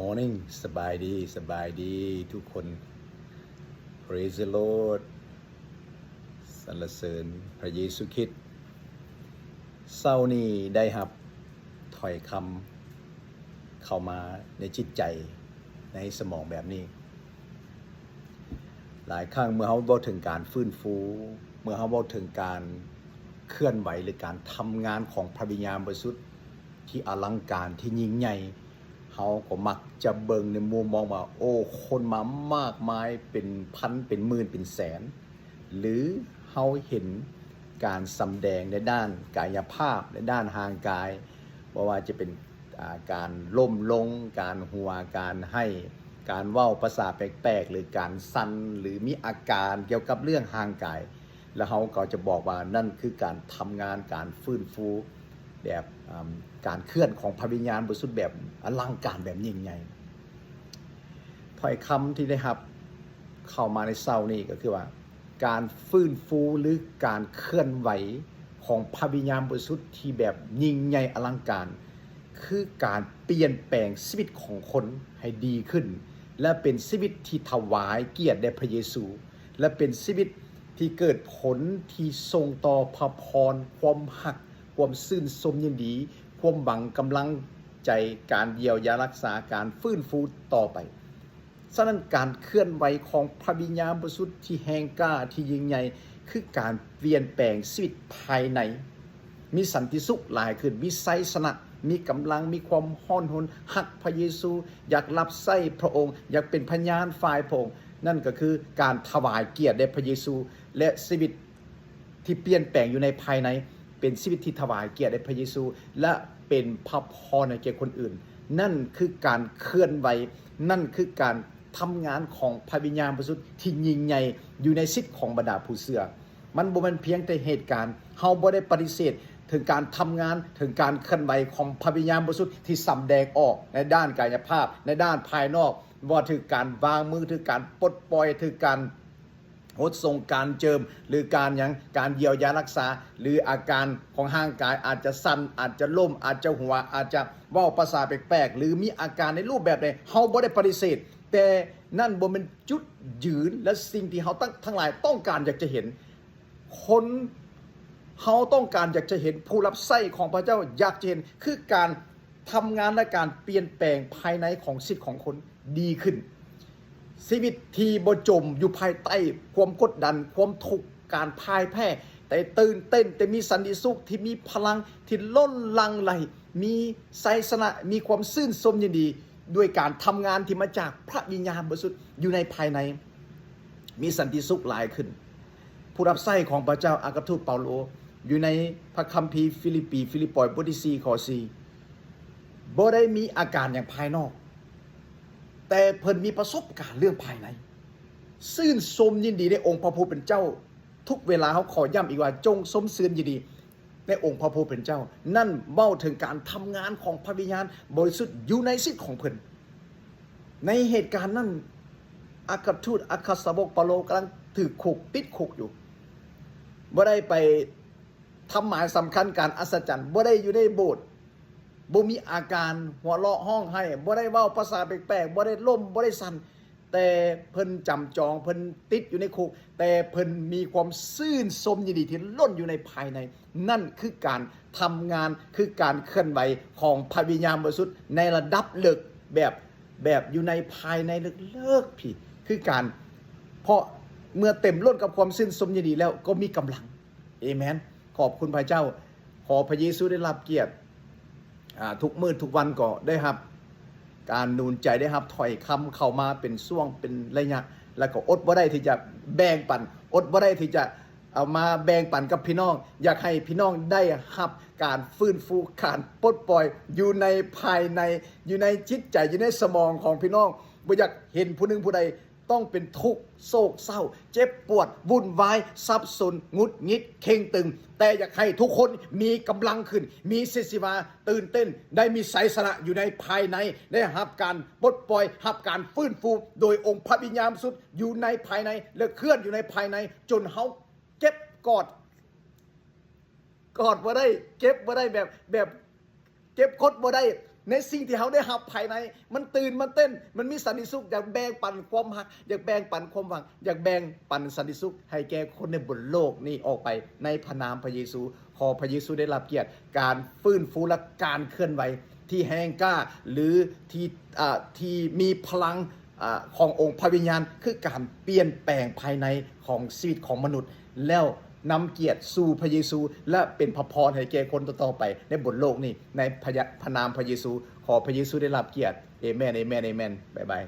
Morning ສະບາຍດີ ສະບາຍດີທຸກຄົນ Praise the Lord ສັນລະເສີນພະເຢຊູຄຣິດ. ເຊົ້ານີ້ໄດ້ຮັບຖ້ອຍຄຳເຂົ້າມາໃນຈິດໃຈ ໃນສະໝອງແບບນີ້. ຫຼາຍຄັ້ງເມື່ອເຮົາເວົ້າເຖິງການຟື້ນຟູ, ເມື່ອເຮົາເວົ້າເຖິງການເຄື່ອນໄຫວ ຫຼື ການທຳງານຂອງພະວິນຍານບໍລິສຸດທີ່ອະລັງການ ທີ່ຍິ່ງໃຫຍ່, ເຮົາກໍມັກຈະເບິ່ງໃນມຸມມອງວ່າ ໂອ້ ຄົນມາມາກມາຍເປັນພັນ ເປັນໝື່ນ ເປັນແສນ ຫຼື ເຮົາເຫັນການສຳແດງໃນດ້ານກາຍະພາບ ໃນດ້ານຮ່າງກາຍ, ບໍ່ວ່າຈະເປັນ ອ່າ ການລົ້ມລົງ, ການຫົວ, ການໄຫ້, ການເວົ້າພາສາແປກໆ ຫຼື ການສັ່ນ ຫຼື ມີອາການກ່ຽວກັບເລື່ອງຮ່າງກາຍ, ແລ້ວເຮົາກໍຈະບອກວ່ານັ້ນຄືການທຳງານ, ການຟື້ນຟູແບບ ອ່າ ການເຄື່ອນຂອງພະວິນຍານບໍລິສຸດແບບອະລັງການ, ແບບຍິ່ງໃຫຍ່. ຖ້ອຍຄຳທີ່ໄດ້ຮັບເຂົ້າມາໃນເຊົ້ານີ້ກໍຄືວ່າ ການຟື້ນຟູ ຫຼື ການເຄື່ອນໄຫວຂອງພະວິນຍານບໍລິສຸດທີ່ແບບຍິ່ງໃຫຍ່ອະລັງການ ຄືການປ່ຽນແປງຊີວິດຂອງຄົນໃຫ້ດີຂຶ້ນ ແລະ ເປັນຊີວິດທີ່ຖວາຍກຽດແດ່ພະເຢຊູ ແລະ ເປັນຊີວິດທີ່ເກີດຜົນທີ່ສົ່ງຕໍ່ພະພອນ, ຄວາມຮັກ, ຄວາມຊື່ນຊົມຍິນດີ, ຄວາມຫວັງ, ກຳລັງໃຈ, ການຢຽວຢາຮັກສາ, ການຟື້ນຟູຕໍ່ໄປ. ສະນັ້ນ ການເຄື່ອນໄຫວຂອງພະວິນຍານບໍລິສຸດທີ່ແຮງກ້າ, ທີ່ຍິ່ງໃຫຍ່ ຄືການປ່ຽນແປງຊີວິດພາຍໃນ, ມີສັນຕິສຸກຫຼາຍຂຶ້ນ, ມີໄຊຊະນະ, ມີກຳລັງ, ມີຄວາມຮ້ອນຮົນ, ຮັກພະເຢຊູ, ຢາກຮັບໃຊ້ພະອົງ, ຢາກເປັນພະຍານຝ່າຍພະອົງ. ນັ້ນກໍຄືການຖວາຍກຽດແດ່ພະເຢຊູ ແລະ ຊີວິດ ທີ່ປ່ຽນແປງຢູ່ໃນພາຍໃນ ເປັນຊີວິດທີ່ຖວາຍກຽດແດ່ພະເຢຊູ ແລະ ເປັນພະພອນໃຫ້ແກ່ຄົນອື່ນ. ນັ້ນຄືການເຄື່ອນໄຫວ, ນັ້ນຄືການທຳງານຂອງພະວິນຍານບໍລິສຸດທີ່ຍິ່ງໃຫຍ່ຢູ່ໃນຊີວິດຂອງບັນດາຜູ້ເຊື່ອ. ມັນບໍ່ແມ່ນພຽງແຕ່ເຫດການ, ເຮົາບໍ່ໄດ້ປະຕິເສດເຖິງການທຳງານ, ເຖິງການເຄື່ອນໄຫວຂອງພະວິນຍານບໍລິສຸດທີ່ສຳແດງອອກໃນດ້ານກາຍະພາບ, ໃນດ້ານພາຍນອກ, ບໍ່ວ່າຖືກການວາງມື, ຖືກການປົດປ່ອຍ, ຖືກການ ຫົດສົ່ງການເຈີມ ຫຼື ການຫຍັງ ການຢຽວຢາຮັກສາ ຫຼື ອາການຂອງຮ່າງກາຍ ອາດຈະສັ່ນ ອາດຈະລົ້ມ ອາດຈະຫົວ ອາດຈະເວົ້າພາສາແປກໆ ຫຼື ມີອາການໃນຮູບແບບໃດ ເຮົາບໍ່ໄດ້ປະຕິເສດ, ແຕ່ນັ້ນບໍ່ແມ່ນຈຸດຢືນ ແລະ ສິ່ງທີ່ເຮົາທັງ ທັງຫຼາຍຕ້ອງການຢາກຈະເຫັນ. ຄົນ ເຮົາຕ້ອງການຢາກຈະເຫັນ ຜູ້ຮັບໃຊ້ຂອງພະເຈົ້າຢາກຈະເຫັນ ຄືການ ທຳງານ ແລະ ການປ່ຽນແປງພາຍໃນຂອງຊີວິດຂອງຄົນດີຂຶ້ນ, ຊີວິດທີ່ບໍ່ຈົມຢູ່ພາຍໃຕ້ຄວາມກົດດັນ, ຄວາມທຸກ, ການພ່າຍແພ້, ແຕ່ຕື່ນເຕັ້ນ, ແຕ່ມີສັນຕິສຸກ, ທີ່ມີພະລັງທີ່ລົ້ນຫຼັ່ງໄຫຼ, ມີໄຊຊະນະ, ມີຄວາມຊື່ນຊົມຍິນດີ ດ້ວຍການທຳງານທີ່ມາຈາກພະວິນຍານບໍລິສຸດຢູ່ໃນພາຍໃນ. ມີສັນຕິສຸກຫຼາຍຂຶ້ນ. ຜູ້ຮັບໃຊ້ຂອງພະເຈົ້າ ອັກຄະທູດເປົາໂລ ຢູ່ໃນພະຄຳພີຟີລິບປີ ຟີລິບປອຍ ບົດທີສີ່ ຂໍ້ສີ່ ບໍ່ໄດ້ມີອາການຫຍັງພາຍນອກ, ແຕ່ເພິ່ນມີປະສົບການເລື່ອງພາຍໃນ, ຊື່ນຊົມຍິນດີໃນອົງພະຜູ້ເປັນເຈົ້າ. ທຸກເວລາເຮົາຂໍຢ້ຳອີກວ່າ ຈົ່ງຊົມຊື່ນຍິນດີ ໃນອົງພະຜູ້ເປັນເຈົ້າ. ນັ້ນເວົ້າເຖິງການທຳງານຂອງພະວິນຍານບໍລິສຸດຢູ່ໃນຊີວິດຂອງເພິ່ນ. ໃນເຫດການນັ້ນ ອັກຄະທູດ ອັກຄະສາວົກເປົາໂລກຳລັງຖືກຄຸກ, ຕິດຄຸກຢູ່. ບໍ່ໄດ້ໄປທຳໝາຍສຳຄັນການອັດສະຈັນ, ບໍ່ໄດ້ຢູ່ໃນໂບດ, ບໍ່ມີອາການຫົວເລາະຮ້ອງໄຫ້, ບໍ່ໄດ້ເວົ້າພາສາແປກໆ, ບໍ່ໄດ້ລົ້ມ, ບໍ່ໄດ້ສັ່ນ. ແຕ່ເພິ່ນຈຳຈອງ, ເພິ່ນຕິດຢູ່ໃນຄຸກ, ແຕ່ເພິ່ນມີຄວາມຊື່ນຊົມຍິນດີທີ່ລົ້ນຢູ່ໃນພາຍໃນ. ນັ້ນຄືການທຳງານ, ຄືການເຄື່ອນໄຫວຂອງພະວິນຍານບໍລິສຸດໃນລະດັບເລິກ, ແບບ, ແບບຢູ່ໃນພາຍໃນເລິກໆ ພີ້. ຄືການ, ເພາະເມື່ອເຕັມລົ້ນກັບຄວາມຊື່ນຊົມຍິນດີແລ້ວ ກໍມີກຳລັງ. ເອແມນ. ຂອບຄຸນພະເຈົ້າ. ຂໍພະເຢຊູໄດ້ຮັບກຽດ. ອ່າ ທຸກມື້ທຸກວັນກໍໄດ້ຮັບການໜູນໃຈ, ໄດ້ຮັບຖ້ອຍຄຳເຂົ້າມາເປັນຊ່ວງເປັນໄລຍະ, ແລ້ວກໍອົດບໍ່ໄດ້ທີ່ຈະແບ່ງປັນ, ອົດບໍ່ໄດ້ທີ່ຈະເອົາມາແບ່ງປັນກັບພີ່ນ້ອງ. ຢາກໃຫ້ພີ່ນ້ອງໄດ້ຮັບການຟື້ນຟູ, ການປົດປ່ອຍຢູ່ໃນພາຍໃນ, ຢູ່ໃນຈິດໃຈ, ຢູ່ໃນສະໝອງຂອງພີ່ນ້ອງ. ບໍ່ຢາກເຫັນຜູ້ໜຶ່ງຜູ້ໃດ ຕ້ອງເປັນທຸກ, ໂສກເສົ້າ, ເຈັບປວດ, ວຸ່ນວາຍ, ສັບສົນ, ຫງຸດຫງິດ, ເຄັ່ງຕຶງ, ແຕ່ຢາກໃຫ້ທຸກຄົນມີກຳລັງຂຶ້ນ, ມີຊີວິດຊີວາ, ຕື່ນເຕັ້ນ, ໄດ້ມີໄຊຊະນະຢູ່ໃນພາຍໃນ, ໄດ້ຮັບການປົດປ່ອຍ, ຮັບການຟື້ນຟູໂດຍອົງພະວິນຍານບໍລິສຸດຢູ່ໃນພາຍໃນ ແລະ ເຄື່ອນຢູ່ໃນພາຍໃນ, ຈົນເຮົາເກັບກອດ, ກອດບໍ່ໄດ້, ເກັບບໍ່ໄດ້, ແບບ, ແບບ ເກັບກົດບໍ່ໄດ້, ໃນສິ່ງທີ່ເຮົາໄດ້ຮັບພາຍໃນ ມັນຕື່ນ ມັນເຕັ້ນ ມັນມີສັນຕິສຸກ. ຢາກແບ່ງປັນຄວາມຮັກ, ຢາກແບ່ງປັນຄວາມຫວັງ, ຢາກແບ່ງປັນສັນຕິສຸກໃຫ້ແກ່ຄົນໃນບົນໂລກນີ້ອອກໄປ ໃນພະນາມພະເຢຊູ. ຂໍພະເຢຊູໄດ້ຮັບກຽດການຟື້ນຟູ ແລະ ການເຄື່ອນໄຫວທີ່ແຮງກ້າ ຫຼື ທີ່ ອ່າ ທີ່ມີພະລັງ ອ່າ ຂອງອົງພະວິນຍານ ຄືການປ່ຽນແປງພາຍໃນຂອງຊີວິດຂອງມະນຸດ ແລ້ວນຳກຽດສູ່ພະເຢຊູ ແລະ ເປັນພະພອນໃຫ້ແກ່ຄົນຕໍ່ໆໄປໃນບົນໂລກນີ້ ໃນພະຍະ ພະນາມພະເຢຊູ. ຂໍພະເຢຊູໄດ້ຮັບກຽດ. ເອແມນ ເອແມນ ເອແມນ. ບາຍບາຍ.